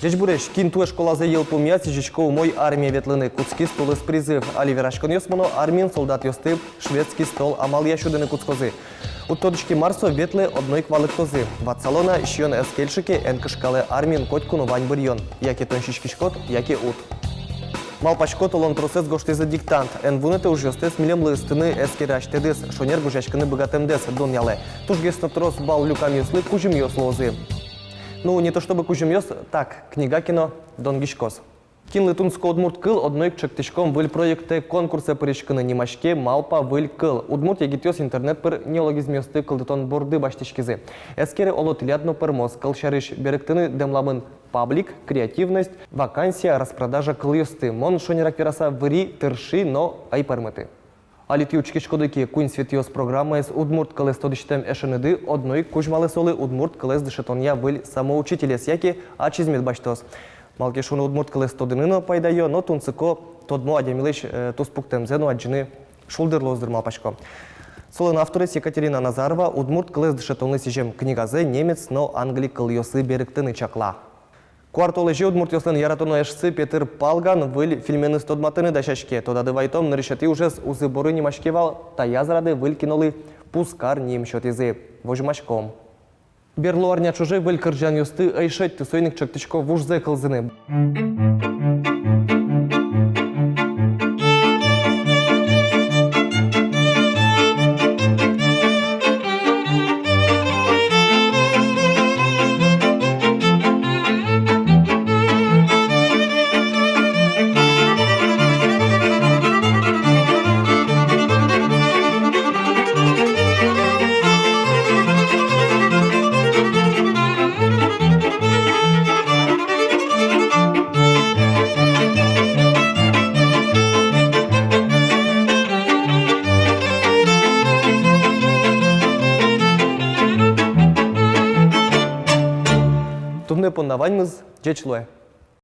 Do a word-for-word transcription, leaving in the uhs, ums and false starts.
Ӟечбуресь! Кин туэ школазэ йылпумъя, сӥзисько умой армие ветлыны. Кутскиз тулыс призыв. Али вераськонъёс мыно: армиын солдатъёсты шведский стол амалъя сюдыны кутскозы. Уд тодӥськы, мар со, ветлэ, одно ик валэктозы. Ватсало на: сиён ӧз кельшы ке, эн кышкалэ, армиын котьку но вань быръён. Яке тон сиськиськод, яке уд. Малпасько, толон тросэз гожтӥзы диктант. Эн вунэтэ ужъёстэс милемлы ыстыны эскере асьтэдыз, шонер гожъяськыны быгатэмдэс дунъялэ. Тужгес но трос балл люкамъёслы кузьымъёс луозы. Ну, не то чтобы кузьымъёс, так, книга ке но донгиськоз. Кинлы тунсыко удмурт кыл, одно ик чектӥськом выль проектэ, конкурсэ пыриськыны. Нимаське «Малпа выль кыл». Удмурт егитъёс интернет пыр неологизмъёсты кылдытон борды басьтӥськизы. Эскере, оло, тӥляд но пӧрмоз. Кылсярысь, берыктыны дэмламын паблик, креативность, вакансия, распродажа кылъёсты. Мон, шонерак вераса, выри, тырши, но ӧй пӧрмыты. Али тӥ учкиськоды ке «Куинь светъёс» программаез, удмурт кылэз тодӥсьтэм эшеныды, одно ик кузьмалэ солы удмурт кылэз дышетонъя выль самоучителез яке ачиз мед басьтоз. Малы ке шуоно, удмурт кылэз тодыны но пайдаё, но тунсыко тодмо адямилэсь, э, туспуктэмзэ но адӟыны шулдыр луоз дыр, малпасько. Солэн авторез Екатерина Назарова удмурт кылэз дышетонлы сӥзем книгазэ немец но англи кылъёсы берыктыны чакла. Куартолэзе удмуртъёслэн яратоно эшсы Петыр Палган выль фильменыз тодматыны дасяське. Тодады вайтом, нырысетӥ ужез «Узы-боры» нимаське вал. Таяз рады выль кинолы «Пузкар» ним сётӥзы. Возьмаськом. Берло арня ӵоже выль кырӟанъёсты ӧй шедьты, соин ик чектӥсько вужзэ кылзыны. Туннэ понна ваньмыз. Ӟеч луэ!